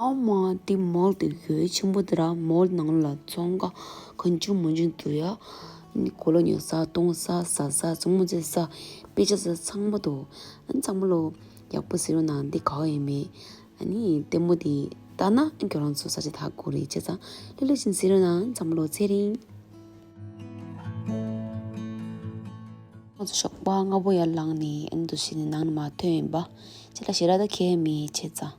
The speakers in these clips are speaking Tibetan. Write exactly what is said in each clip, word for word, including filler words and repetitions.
ཨའོ་མ་དེ་མོལ་དེ་ཡོད་ཆེན་པོ་དེ་ར། མོལ་ནང་ལ་ཚོང་ཁང་གང་བྱུང་མང་བྱུང་འདུག་ཡ། གོས་ལོག་ཉོ་ས་གཏོང་ས་ཟ་ས་གཙང་མ་བྱེད་ས་དཔེ་ཆ་ཟ་ཚང་མ་འདུག་ཨ་ནི་ཚང་མ་ལོ་ཡག་པོ་གཟིགས་རོགས་གནང་། འདི་ག་བ་ཡིན་མིན། ཨ་ནི་ལྟད་མོ་དེ་ལྟ་ན་ཁྱོད་རང་ཚོ་ས་ཆ་ཐག་གོ་རེད། བྱས་ཙང་ལྷོད་ལྷོད་བྱས་གཟིགས་རོགས་གནང་། ཚང་མ་ལོ་ཚེ་རིང་། ང་ཚོ་ཞོགས་པ་སྔ་པོ་ཡར་ལངས་ནས་ཨ་ནི་འདུག་སེ་ནས་ནང་ནས་མར་ཐོན་ཡིན་པ། ཁྱེད་ལ་ཞེ་དྲག་ད་ཁྱད་མེད། བྱས་ཙང་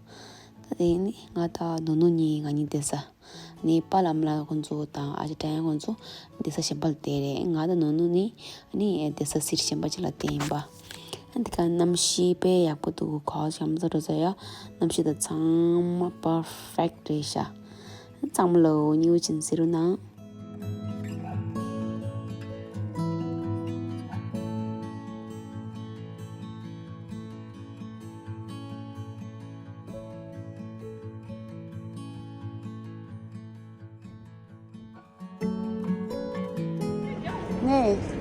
ད་དེ་ནི་ང་དང་ནུ་ནུ་གཉིས་ང་གཉིས་བསྡད་ས། ནི་པཱ་ལགས་ཨ་མ་ལགས་ཁོང་ཚོ་དང་ཨ་ཅག་བྲན་ཡ་ཁོང་ཚོ་བསྡད་ས་གཞན་པ་ལ་བསྡད་རེད། ང་དང་ནུ་ནུ་ནི་ཨ་ནི་བསྡད་ས་གསེར་གཞན་པ་ཅིག་ལ་བསྡད་ཡིན་པ། ཨ་འདི་ག་གནམ་གཤིས་དཔེ་ཡག་པོ་འདུག་ག་བ་ཞིག་ཡ་མཚར་འགྲོ་ས་ཡ། གནམ་གཤིས་དང་ཚང་མ་པར་ཕེག་རེད་ཤག་ཚང་མ་ལོ་ཉེ་བོ་ཅན་ཟེར་རོགས་གནང་། ནས།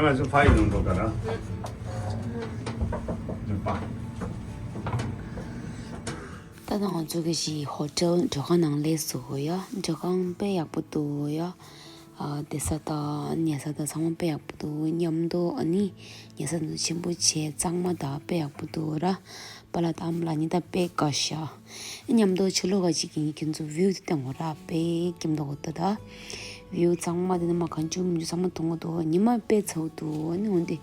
ང་ཚོ་ཕ་ཡི་ནང་འགྲོ་ག་ར། ནུས་པ། ད་ང་ཚོ་གི་ཞིག་ཧོ་ཊེལ་མགྲོན་ཁང་ནང་སླེབས་སོང་ཡ། མགྲོན་ཁང་དཔེ་ཡག་པོ་འདུག་ཡ། ཨ་བསྡད་ས་དང་ཉལ་ས་དང་ཚང་མ་དཔེ་ཡག་པོ་འདུག་མཉམ་དུ་ཨ་ནི་ཉལ་ས་དང་ཆེན་པོ་བྱས་གཙང་མ་དང་དཔེ་ཡག་པོ་འདུག་ར། པཱ་ལགས་དང་ཨ་མ་ལགས་གཉིས་ད་དཔེ་དགའ་ཤག་མཉམ་དུ་ཕྱི་ལོགས་ཀ་ཅིག་གི་ཁྱེད་ཚོ་བིའུ་དེ་སྟོན་དགོས་ར། དཔེ་སྐྱིད་མདོག་གོ་ད་ད། བིའུ་གཙང་མ་དེ་ནི་མ་གང་བྱུང་མི་འདུག་ཚང་མ་མཐོང་གི་འདུག་ཉི་མ་དཔེ་ཚ་བོ་འདུག་ཨ་ནི་འོན་ཏེ།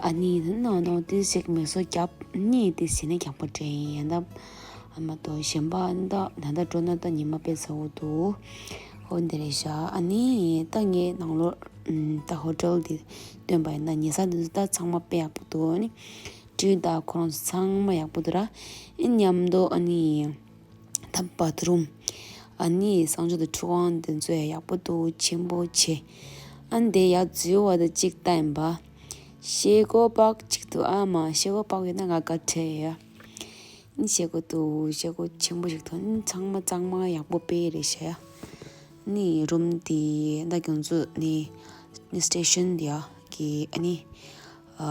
ཨ་ནི་ནོ་ནོ་དེ་ཞིག་མེ་སོ་རྒྱབ་ནི་དེ་ཟེར་ནས་རྒྱག་པ་དྲན་ཡིན་ད། ཨ་མ་དོ་གཞན་པ་ད་ད་ལྟ་འགྲོ་ན་ད་ཉི་མ་དཔེ་ཚ་བོ་འདུག་ཧོ་འདི་རེད་ཤག་ཨ་ནི་ད་ངས་ནང་ལོགས་ད་ཧོ་ཊེལ་འདི་སྟོན་པ་ཡིན་ན་ཉལ་ས་འདི་ཚོ་ད་ཚང་མ་དཔེ་ཡག་པོ་འདུག་ཨ་ནི་སྤྲིན་དང་ཁོ་རང་ཚོ་ཚང་མ་ཡག་པོ་འདུག་ར། ཨེ་མཉམ་དུ་ཨ་ནི་ད་བཱཐ་རུམ་ཨ་ནི་གསང་སྤྱོད་དང་ཁྲུས་ཁང་འདི་ཚོ་ཡང་ཡག་པོ་འདུག་ཆེན་པོ་ཆེ། ཨ་ནི་དེ་ཡར་འཛུལ་བ་དང་གཅིག་ལྟ་ཡིན་པ། ཤེལ་སྒོ་པག་གཅིག་འདུག་ཨ་མ་ཤེལ་སྒོ་པག་ཡོད་ན་ང་དགའ་བྲལ་ཡ། ཨ་ནི་ཤེལ་སྒོ་འདུག་ཤེལ་སྒོ་ཆེན་པོ་ཞིག་འདུག་ཨ་ནི་ཚང་མ་གཙང་མ་ཡག་པོ་དཔེ་རེད་ཤག་ཨ་ནི་རུམ་དེ་ད་ཁྱོད་ཚོ་ནི་ནི་སི་ཊེ་ཤན་དེ་ཡ་གི་ཨ་ནི། ཨ་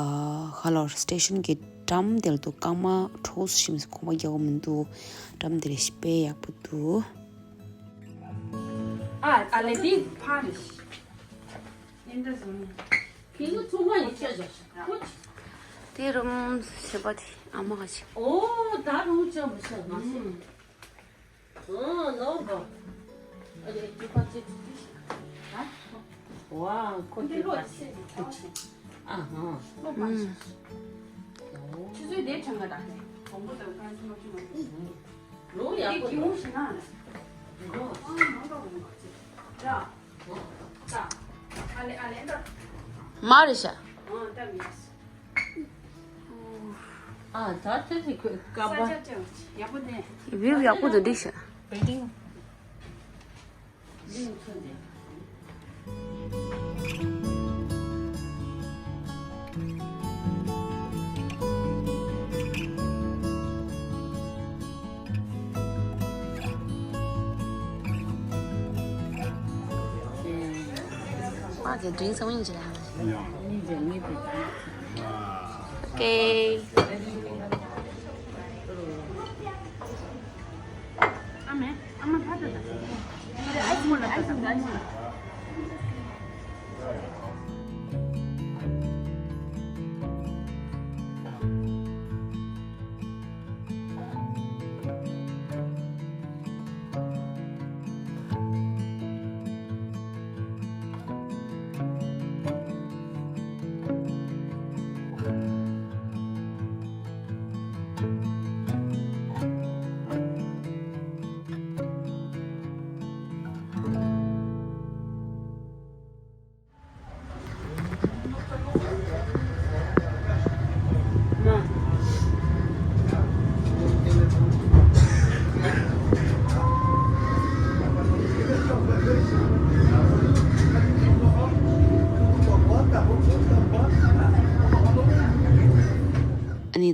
ཧ་ལོ་སི་ཊེ་ཤན་གྱི་འགྲམ་དེར་འདུག་སྐར་མ་འཕྲོ་བཞིན་གོམ་པ་རྒྱག་གི་མི་འདུག་འགྲམ་དེར་དཔེ་ཡག་པོ་འདུག་ཨ་ཨ་ལེ་དེ་ཕ་རེད། དེ་རུམ་ཞེས་པ་དེ་ཨ་མ་ག་ཅིག་ཨོ་ད་རུང་ཅག་མི་ཤེས་ང་ཤེས། ཨོ་ནོ་བ། ཨ་ལེ་ཅི་པ་ཅི་ཅི་ཅི་ཧ། ཝ་ཁོ་ཅི་པ་ཅི་ཅི་ཅི། ཨ་ཧ། ལོ་མ་ཤེས། ཆུ་ཚོད་དེ་ཁྲང་ག་ད་ཧེ། གོང་པོ་དང་ཁ་ཆུ་མ་ཆུ་མ་ཆུ། ལོ་ཡག་པོ་དེ་གི་འོང་ཤི་ན། ལོ། ཨ་མ་ག་འོང་མ་ཅི། ར། ད། ཨ་ལེ་ཨ་ལེ་ད། མ་རེད་ཤག་ཨ་ད་མི་ཡ། ཨ་ད་ཚོད་ཅིག་ཁོས་ཀ་པ། ས་ཆ་ཅང་ཡག་པོ་ནས། བིའུ་ཡག་པོ་འདུག་འགྲིག་ཤག་བེལ་ཌིང་། གླིང་ཚོ་འདི། ཨ་དེ་ཌི་རིང་སང་ཉིན་ཅི་ལ། ཨ་མེ། ཨ་མ་ཕ་ད་ད། ཨ་ཙི་མོ་ལ་ད་ད་ད།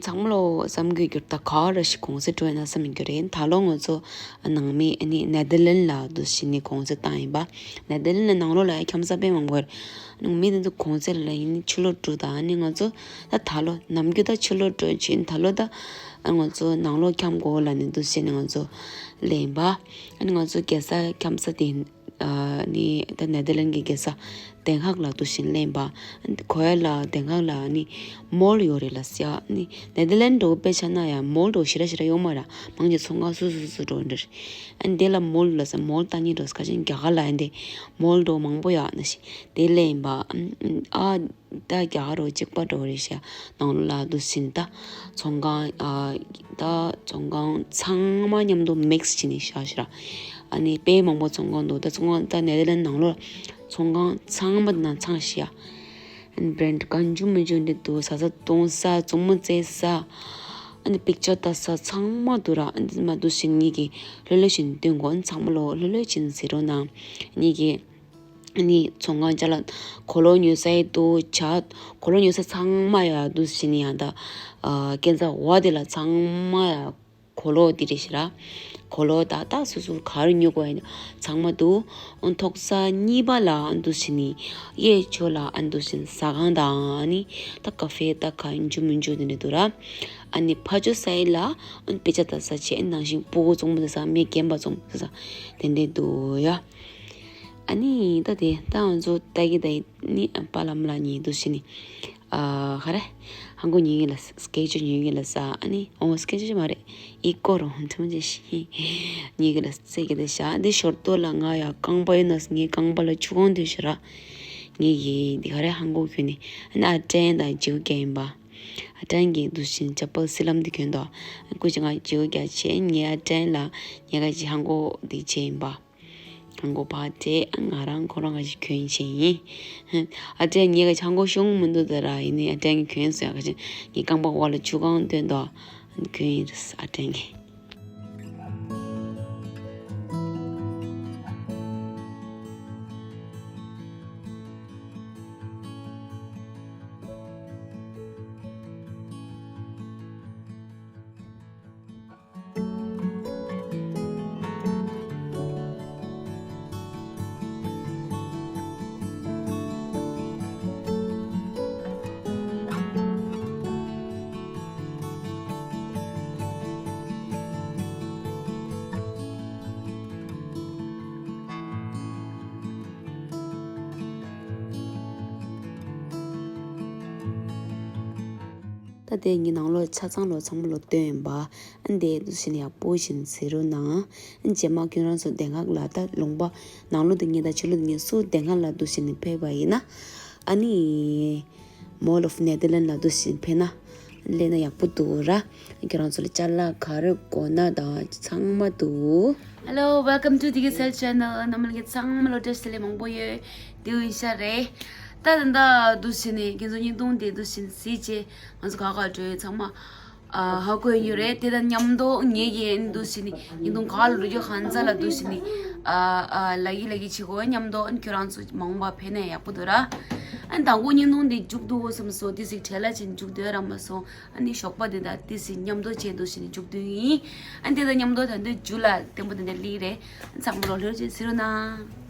ཚང་མ་ལོ་བསམ་གྱི་འགྱུར་ད་ག་ར་ཞིག་གུང་སེང་འགྲོ་ཡ་ན་བསམ་གྱི་རེད། ད་ལོ་ང་ཚོ་ནང་མི་ཨ་ནི་ནེ་དར་ལན་ལ་འདུག་སེ་ནི་གུང་སེང་བཏང་ཡིན་པ། ནེ་དར་ལན་ལ་ནང་ལོགས་ལ་ཁྱམས་ས་དཔེ་མང་པོ་ཡོད་རེད། ནང་མི་དེ་ཚོ་གུང་སེང་ལ་ཡིན་ནི་ཕྱི་ལོགས་འགྲོ་ད། ཨ་ནི་ང་ཚོ་ད་ད་ལོ་ནམ་རྒྱུན་ད་ཕྱི་ལོགས་འགྲོ་ཕྱིན། ད་ལོ་ད་ང་ཚོ་ནང་ལོགས་ཁྱམས་དགོས་ལ་ནི་འདུག་སེ་ནི་ང་ཚོ་ལེན་ཡིན་པ། ཨ་ནི་ང་ཚོ་རྒྱལ་ས་ཁྱམས་ས་དེ་ནི་ད་ནེ་དར་ལན་གྱི་རྒྱལ་ས་དན་ཧག་ལ་འདུག་སེ་ནི་ལེན་པ། ཁོ་ཡ་ལ་དན་ཧག་ལ་ནི་མོལ་ཡོད་རེད་ལ་ཟེར། ནི་ནེ་དར་ལན་འགྲོ་དཔེ་ཆ་ན་ཡ་མོལ་འགྲོ་ཞེ་དྲག་ཞེ་དྲག་ཡོད་མ་རེད། མང་ཆེ་ཚོང་ཁང་སོ་སོ་སོ་སོ་འགྲོ་འདྲ་རེད། ཨ་ནི་དེ་ལ་མོལ་ལ་ཟེར། མོལ་ལྟ་ཉིན་འགྲོ་ཁ་ཆེན་རྒྱ་གར་ལ་ཨ་ནི་དེ་མོལ་འགྲོ་མང་པོ་ཡོད་ན་ཞིག་དེ་ལེན་པ། ཨ་ད་རྒྱ་གར་རོ་གཅིག་པ་འགྲོ་རེད་ཤག་ནང་ལོགས་ལ་འདུག་སེ་ནི་ད་ཚོང་ཁང་ཨ་ད་ཚོང་ཁང་ཚང་མ་མཉམ་དུ་མིག་སི་བྱས་ནི་ཤག་ཤག་ར། ཨ་ནི་དཔེ་མང་པོ་ཚོང་ཁང་འདུག་ད་ཚོང་ཁང་ད་ནེ་དར་ལན་ནང་ལོགས་ཚོང་ཁང་ཚང་མ་ནང་ཚང་ཤག་ཨ་ནི་བྷེ་རེན་ཌི་གང་བྱུང་མི་བྱུང་འདི་འདུག་ཟ་ས་བཏུང་ས་བཙོང་མོ་རྩེ་ས། ཨ་ནི་པིག་ཅར་ལྟ་ས་ཚང་མ་འདུག་ར། ཨ་ནི་མ་འདུག་སེ་ནི་ངེད་ཀྱིས་ལྷོད་ལྷོད་བྱས་ནི་སྟོན་གོ། ཨ་ནི་ཚང་མ་ལོ་ལྷོད་ལྷོད་བྱས་ནི་ཟེར་རོགས་གནང་། ངེད་ཀྱིས་ནི་ཚོང་ཁང་ཅ་ལག་གོས་ལོག་ཉོ་ས་ཡི་འདུག་ཇ་གོས་ལོག་ཉོ་ས་ཚང་མ་ཡ་འདུག་སེ་ནི་ཡང་ད་ཨ་ཁྱམས་ས་འོག་དེ་ལ་ཚང་མ་ཡ་གོས་ལོག་དེ་རེད་ཤག་ར། གོས་ལོག་ད་ད་སོ་སོ་ག་རེ་ཉོ་དགོས་ཡ་ཚང་མ་འདུག་ཨ་ཐོག་ས་གཉིས་པ་ལ་ཨ་འདུག་སེ་ནི་གཡས་ཕྱོགས་ལ་ཨ་འདུག་སེ་ནི་ཟ་ཁང་དང་ནི་ད་ཀ་ཧྥེ་ད་ག་ཡིན་རྒྱུ་མིན་རྒྱུ་དེ་འདྲ་འདུག་ར། ཨ་ནི་ཕར་ཕྱོགས་ས་ཡི་ལ་ཨ་དཔེ་ཆ་ལྟ་ས་བྱས། ཨ་ནང་བཞིན་སྤུ་གུ་བཙོང་མོ་ལྟ་ས། མི་རྒན་པ་བཙོང་མོ་ལྟ་ས་དེ་འདྲ་འདུག་ཡ། ཨ་ནི་ད་དེ་ད་ང་ཚོ་ལྟ་གི་ད་ནི་པ་ལམ་ལ་ཉེ་འདུག་སེ་ནི་ཨ་ག་རེ་ཧང་གོ་ཉེ་གི་ལ་སི་ཀེ་ཅུ་ཉེ་གི་ལ་ས། ཨ་ནི་ཨོ་སི་ཀེ་ཅུ་མ་རེད། ཨི་ཀོ་རོ་ཐུང་ཅེ་ཤི་ཉེ་གི་ལ་སི་ཀེ་དེ་ཤ་འདི་ཞོར་ཏོ་ལ་ང་ཡ་རྐང་པ་ཡོད་ན་ངའི་རྐང་པ་ལ་ཆུ་གང་དུ་ཤི་ར། ངེད་ཀྱིས་འདི་ག་རེ་ཧང་གོ་ཁྱོད་ནི་ཨ་ནི་ཨ་ཏྲན་དང་ཇིའུ་ཀྱ་ཡིན་པ། ཨ་ཏྲན་གྱིས་འདུག་སེ་ནི་ཅ་པལ་སི་ལམ་འདི་གྱོན་འདུག་ཨ་ཀུ་ཅི་ང་ཇིའུ་ཀྱ་བྱས། ངས་ཨ་ཏྲན་ལ་ཉེ་ག་ཅི་ཧང་གོ་འདི་བྱས་ཡིན་པ། ཧང་གོ་ཕར་སྤྲད། ཨ་ང་རང་ཁོ་རང་ག་ཅིག་གྱོན་བྱས་ཡིན། ཨ་ཏྲན་ངས་ག་ཅིག་ཧང་གོ་ཤོང་མི་འདུག་ད་ར། ཡིན་ནའི་ཨ་ཏྲན་གྱིས་གྱོན་སོང་ཡ། ག་ཅིག་ངའི་རྐང་པ་འོག་ལ་ཆུ་གང་ཐོན་འདུག་ཨ་གྱོན་ཡིན་རེད་ཨ་ཏྲན་གྱིས། ད་དེ་ངའི་ནང་ལོགས་ཆ་ཚང་ལོ་ཚང་མ་ལོ་སྟོན་ཡིན་པ། ཨ་འདི་འདུག་སེ་ནི་ཡག་པོ་ཞིག་ཟེར་རོགས་གནང་། ཨ་རྗེས་མ་ཁྱོད་རང་ཚོ་དེ་སྔ་ལ་ད་ལུང་པ་ནང་ལོགས་དེ་ངས་ད་ཕྱི་ལོགས་དེ་ངས་སུ་དེ་སྔ་ལ་འདུག་སེ་ནི་ཕེབས་པ་ཡིན་ན། ཨ་ནི་Mall of Netherlands ལ་འདུག་སེ་ཕེབས་ན་སླེབས་ན་ཡག་པོ་འདུག་ར། ཁྱོད་རང་ཚོ་ལ་ཅ་ལག་ག་རེ་དགོས་ན་ད་ཚང་མ་འདུག Hello, welcome to Digicel channel. རྣམ་པ་ལྷན་རྒྱས་ཚང་མ་ལོ་བཀྲ་ཤིས་བདེ་ལེགས་མང་པོ་ཡོད། དེ་ཡིན་ཤག་རེད། ད་ད་ད་འདུག་སེ་ནི་ཁྱེད་ཚོ་བརྙན་ཐུང་དེ་འདུག་སེ་ནི་གཟིགས་བྱས་ང་ཚོ་ག་ག་འགྲོ་ཡོད་ཚང་མ་ཨ་ཧ་གོ་ཡོད་རེད། དེ་དང་མཉམ་དུ་ངེད་ཀྱིས་འདུག་སེ་ནི་བརྙན་ཐུང་ག་ལ་འགྲོ་རྒྱུ་གང་ཚ་ལ་འདུག་སེ་ནི་ཨ་ཨ་ལ་གི་ལ་གི་བྱེད་དགོས། མཉམ་དུ་ཁྱོད་རང་ཚོ་མ་འོངས་པ་ཕེབས་ན་ཡག་པོ་འདུག་ར། ཨ་དང་པོ་བརྙན་ཐུང་དེ་མཇུག་བསྡུ་དགོས་བསམ་སོང་། དེ་ཟིག་བྲེལ་ལ་ཅིག་མཇུག་བསྡུ་ཡ་རག་མ་སོང་། ཨ་ནི་ཞོགས་པ་དེ་དང་དེ་ཟིག་མཉམ་དུ་བྱས་འདུག་སེ་ནི་མཇུག་བསྡུ་ཡིན། ཨ་དེ་དང་མཉམ་དུ་ད་འདོད་རྒྱུ་ལ་བརྟན་པོ་དེ་འདྲ་ལི་རེད། ཚང་མ་ལོ་ལྷོད་ཅིག་ཟེར་རོགས་གནང་།